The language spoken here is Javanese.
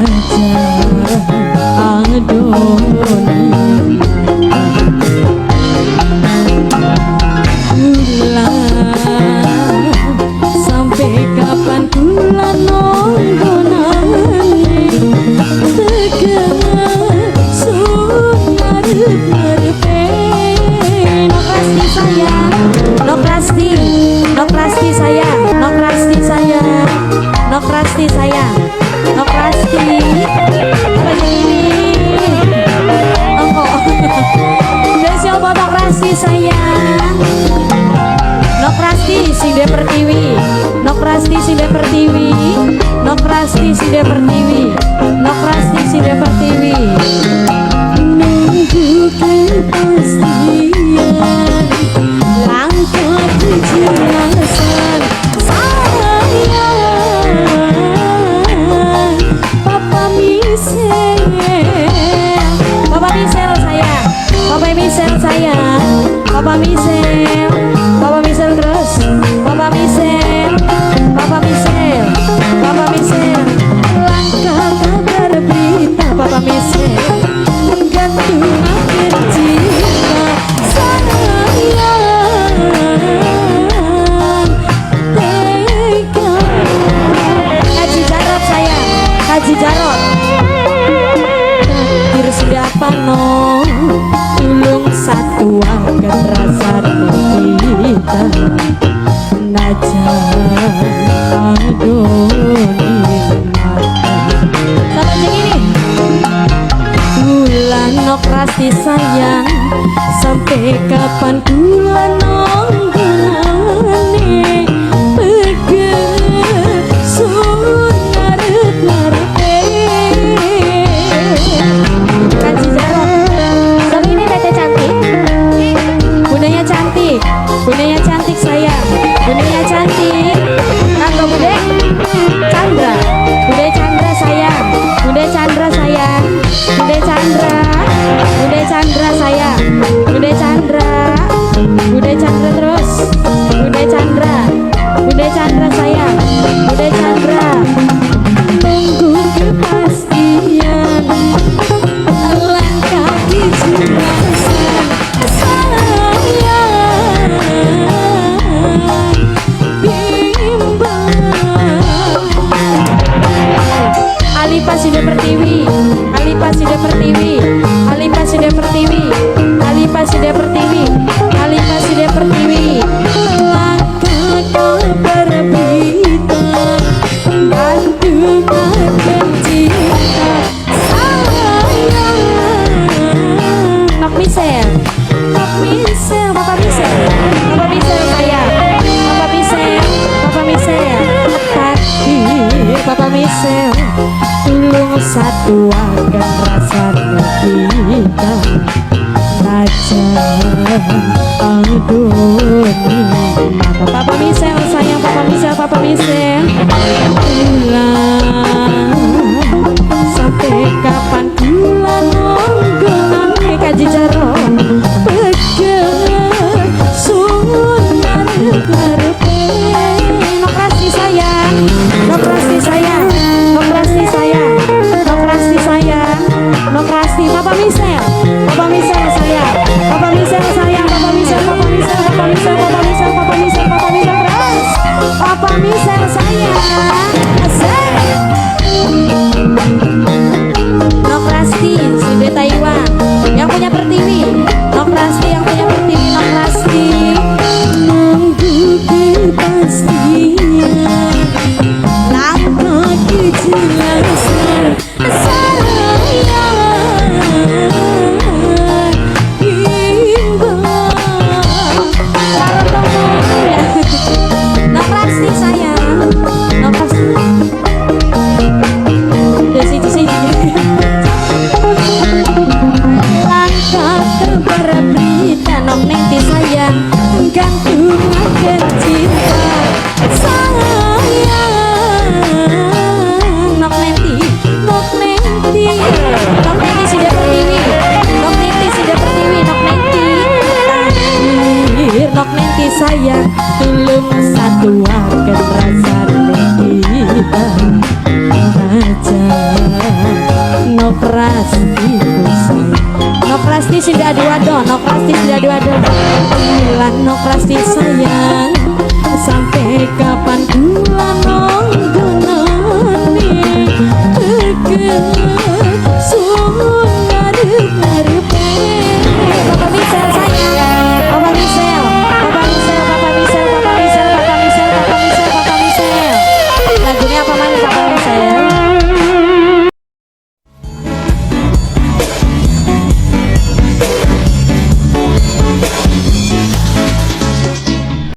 Najan adoh ning mata. Kula sampai kapan kula nunggu nane pegel sun ngarep ngarepe. Nok Rasti sayang, Nok Rasti, Nok Rasti sayang, Nok Rasti sayang, Nok Rasti sayang, Nok Rasti. Apa ini? Engko. Spesial buat Nok Rasti sayang. Nok Rasti sinde Pertiwi, Nok Rasti sinde Pertiwi, Nok Rasti sinde Pertiwi, Nok Rasti sinde Pertiwi. Nunggu kepastian, langkah kejelasan sayang. Papa Michelle, Papa Michelle sayang, Papa Michelle sayang, Papa Michelle, Papa Michelle terus, Papa Michelle, Papa Michelle, Papa Michelle. Langkah kabar berita Papa Michelle, gantung akhir cinta sayang. Tega. Kaji Jarot sayang, Kaji Jarot. Takdir sudah pano, tulung satuaken rasane kita. Najan adoh ning mata. Sama cing ini. Kula Nok Rasti sayang, sampai kapan kula nunggu nane pegel sun ngarep ngarepe. Kaji Jarot. Sama ini Tete cantik. Bundanya cantik, bundanya cantik sayang, bundanya cantik. Kanggo Bude Chandra, Bude Chandra sayang, Bude Chandra sayang, Bude Chandra, Bude Chandra sayang, Bude Chandra, Bude Chandra terus, Bude Chandra, Bude Chandra sayang, Bude Chandra. Nunggu kepastian, langkah kejelasan sayang. Bimbang. Alipa Sinde Pertiwi, Alipa Sinde Pertiwi, Alipa Sinde Pertiwi, Alipa Sinde Pertiwi, Alipa Sinde Pertiwi. Langkah kabar berita, gantungaken cinta sayang. Nok Michelle, Nok Michelle, Papa Michelle, Papa Michelle sayang, Papa Michelle, Papa Michelle, takdir Papa Michelle, tulung satuaken rasane kita. Najan adoh ning mata. Papa Michelle sayang, Papa Michelle, Papa Michelle. Pulang sampai kapan kula nunggu nane Kaji Jarot pegel sun ngarep ngarepe. Nok Rasti sayang, Nok Rasti sayang, Nok Rasti sayang, Nok Rasti sayang, Nok Rasti. Papa Michelle, Papa Michelle sayang, Papa Michelle sayang, Papa Michelle, Papa Michelle, Papa Michelle, Papa Michelle, Papa Michelle, Papa Michelle terus, Papa Michelle sayang. Asik. Nok Rasti, Sinde Taiwan, yang punya Pertiwi. Nok Rasti yang punya Pertiwi, Nok Rasti. Nunggu kepastian, langkah kejelasan sayang. Bimbang. Taruh ya. Nok Rasti sayang, Nok Rasti. Udah siji-siji. Langkah kabar berita Nok Nenti sayang, gantungaken cinta sayang. Nok Nenti, Nok Nenti, Nok Nenti Sinde Pertiwi, Nok Nenti Sinde Pertiwi, Nok Nenti. Takdir Nok Nenti sayang, tulung satuaken rasane kita. Najan Rasti sayang. Nok Rasti sudah dua, Nok Rasti sudah dua. Kula Nok Rasti sayang, sampai kapan kula